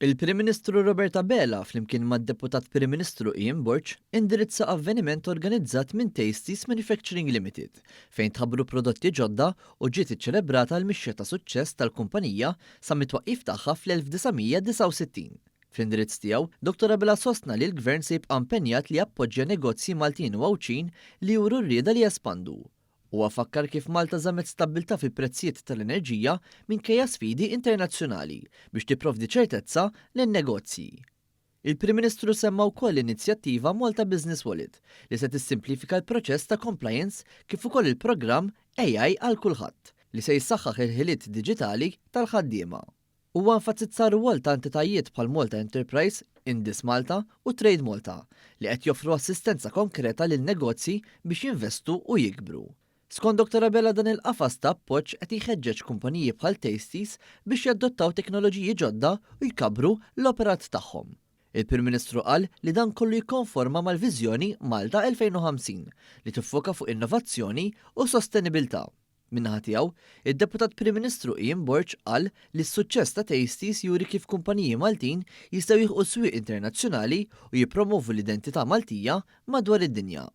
Il-Prim Ministru Robert Abela flimkien mad-Deputat Prim Ministru Ian Borg indirizza avveniment organizzat minn Tasties Manufacturing Limited fejn tħabbru prodotti ġodda u ġiet iċċelebrata l-mixja ta' suċċess tal-kumpanija sa mit-twaqqif tagħha fl-1969. Fl-indirizz tiegħu, Dottor Abela sostna li l-Gvern se jibqa' impenjat li jappoġġja negozji Maltin u Għawdxin li juru r-rieda li jespandu. Huwa fakkar kif Malta żammet stabbiltà fil-prezzijiet tal-enerġija minkejja sfidi internazzjonali biex tipprovdi ċertezza lin-negozji. Il-Prim Ministru semma wkoll l-inizjattiva Malta Business Wallet li se tissimplifika l-proċess ta' compliance kif ukoll il-programm AI għal Kulħadd li se jsaħħaħ il-ħiliet diġitali tal-ħaddiema. Huwa enfasizza r-rwol ta' entitajiet bħal Malta Enterprise, Indis Malta u Trade Malta li qed joffru assistenza konkreta lil negozji biex jinvestu u jikbru. Skont Dottor Abela dan il-qafas ta' appoġġ qed jħeġġeġ kumpaniji bħal Tasties biex jadottaw teknoloġiji ġodda u jkabbru l-operat tagħhom. Il-Prim Ministru qal li dan kollu jikkonforma mal-viżjoni Malta 2050 li tiffoka fuq innovazzjoni u sostenibilità. Min-naħa tiegħu, id-Deputat Prim Ministru Ian Borg qal li s-suċċess ta' Tasties juri kif kumpaniji Maltin jistgħu jilħqu swieq internazzjonali u jippromovu l-identità Maltija madwar id-dinja.